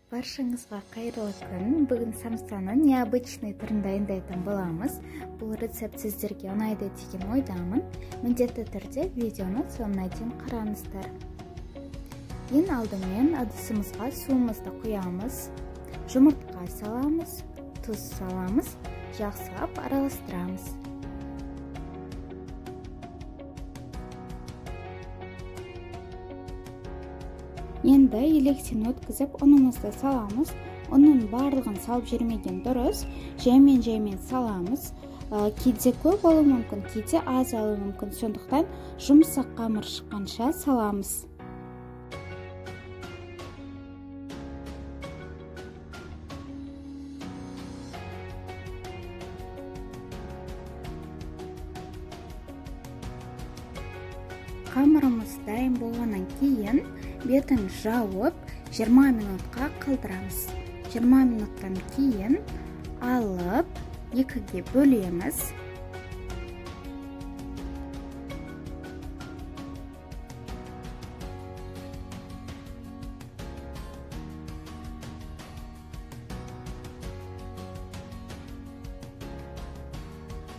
Баршаңызға қайырлы күн. Бүгін самсаның необычный түрін дайындайтын боламыз. Бұл рецепт сіздерге ұнайды деген ойдамын. Міндетті түрде видеоны соңына дейін қараңыздар. Ең алдымен ыдысымызға суымызды құямыз, жұмыртқа саламыз, тұз саламыз, жақсылап араластырамыз. Енді електен өткізіп ұнымызды саламыз. Ұнның барлығын салып жібермеген дұрыс. Жаймен-жаймен саламыз. Кейде көп болуы мүмкін, кейде аз алуы мүмкін. Сондықтан жұмсақ қамыр шыққанша саламыз. Қамырымыз дайын болғаннан кейін бетін жауып 20 минутқа қалдырамыз. 20 минуттан кейін алып екіге бөлеміз.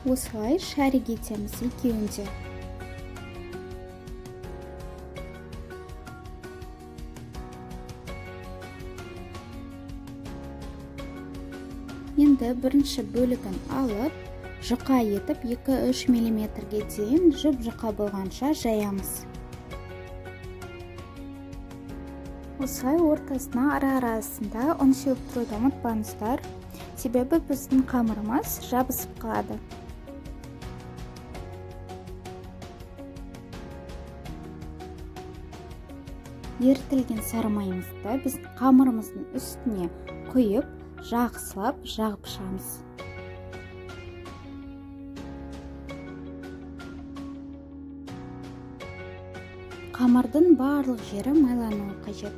Осылай шарик етеміз екеуінде. Енді бірінші бөлігін алып, жұқа етіп 2-3 мм-ге дейін жұп-жұқа болғанша жаямыз. Осылай ортасына ара-арасында ұн сеуіп тұруды ұмытпаңыздар, себебі біздің қамырымыз жабысып қалады. Ерітілген сары майымызды біздің қамырымыздың үстіне құйып, жақсылап жағып шығамыз. Қамырдың барлық жері майлануы қажет.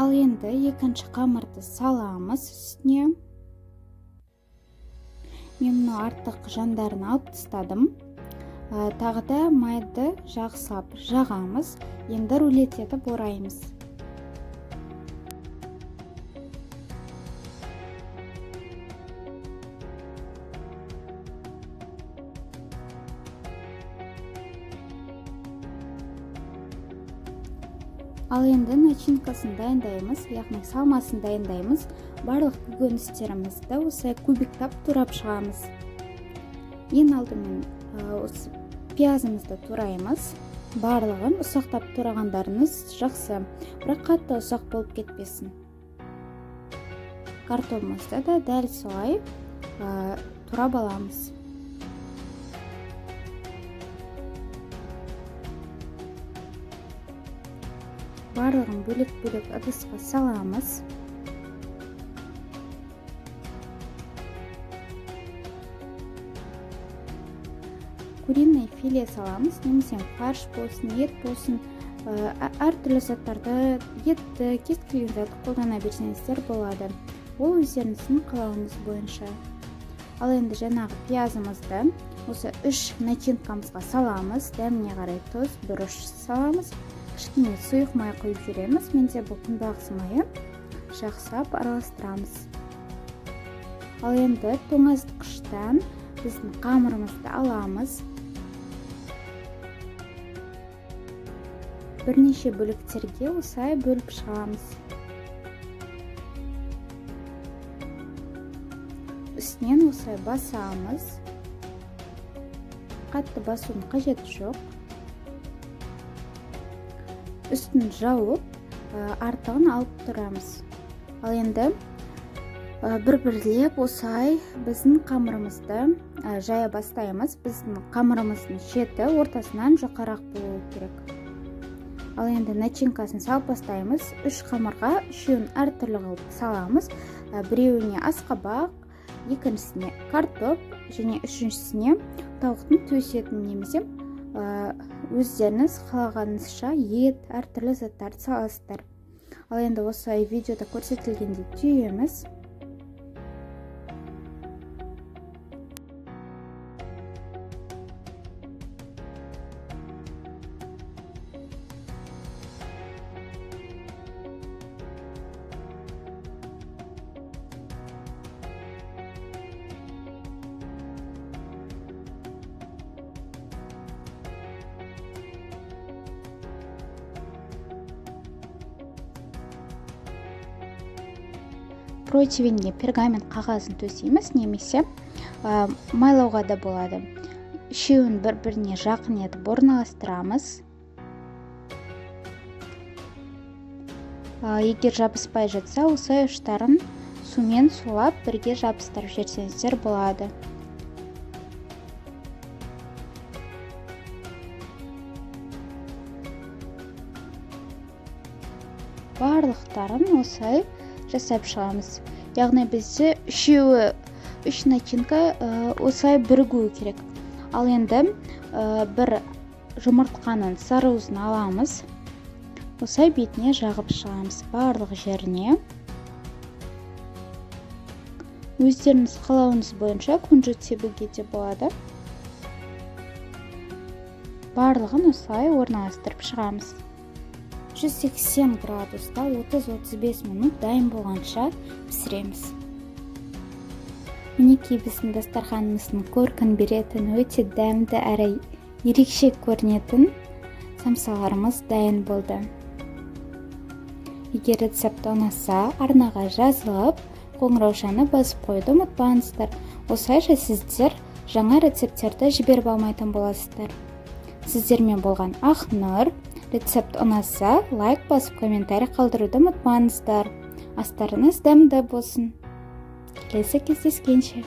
Ал енді екінші қамырды саламыз үстіне. Мен мұны артық жандарын алып тастадым. Тағы да майды жақсылап жағамыз. Енді рулет етіп ораймыз. Ал енді начинкасын дайындаймыз, яғни салмасын дайындаймыз. Барлық көкөністерімізді осылай кубиктап турап шығамыз. Ең алдымен осы пиязымызды тураймыз. Барлығын ұсақтап турағандарыңыз жақсы, бірақ қатты ұсақ болып кетпесін. Картопымызды да дәл солай турап аламыз. Барлығын бөлек-бөлек ыдысқа саламыз. Куриный филе саламыз, немесе фарш болсын, ет болсын, әртүрлі заттарды, етті, кез келген затты қолдана берсеңіздер болады. Ол өздеріңіздің қалауыңыз бойынша. Ал енді жаңағы пиязымызды осы үш начинкамызға саламыз. Дәміне қарай тұз, бұрыш саламыз. Кішкене сұйық май құйып жүреміз. Менде бұл күнбағыс майы. Жақсылап араластырамыз. Ал енді тоңазытқыштан біздің қамырымызды аламыз. Бірнеше бөліктерге осылай бөліп шығамыз. Үстінен осылай басамыз. Қатты басудың қажеті жоқ. Үстін жауып, артығын алып тұрамыз. Ал енді бір-бірлеп осылай біздің қамырымызды жая бастаймыз. Біздің қамырымыздың шеті ортасынан жұқарақ болуы керек. Ал енді начинкасын салып бастаймыз. Үш қамырға үшеуін әртүрлі қылып саламыз. Біреуіне асқабақ, екіншісіне картоп және үшіншісіне тауықтың төс етін немесе өздеріңіз қалағаныңызша ет, әртүрлі заттарды саласыздар. Ал енді осылай видеода көрсетілгендей түйеміз. Противеньге пергамент қағазын төсейміз, немесе майлауға да болады. Үшеуін бір-біріне жақын етіп орналастырамыз. Егер жабыспай жатса, осылай ұштарын сумен сулап бірге жабыстырып жіберсеңіздер болады. Барлықтарын осылай жасап шығамыз. Яғни бізде үшеуі, үш начинка осылай бірігуі керек. Ал енді бір жұмыртқаның сарыуызын аламыз. Осылай бетіне жағып шығамыз барлық жеріне. Өздеріңіз қалауыңыз бойынша күнжіт себуге де болады. Барлығын осылай орналастырып шығамыз. 180 градуста 30-35 минут дайын болғанша пісіреміз. Мінекей біздің дастарханымыздың көркін беретін, өте дәмді әрі ерекше көрінетін самсаларымыз дайын болды. Егер рецепт ұнаса, арнаға жазылып, қоңыраушаны басып қоюды ұмытпаңыздар. Осылайша сіздер жаңа рецепттерді жіберіп алмайтын боласыздар. Сіздермен болған Ақнұр. Рецепт ұнаса, лайк басып, комментарий қалдыруды ұмытпаңыздар. Астарыңыз дәмді болсын. Келесі кездескенше.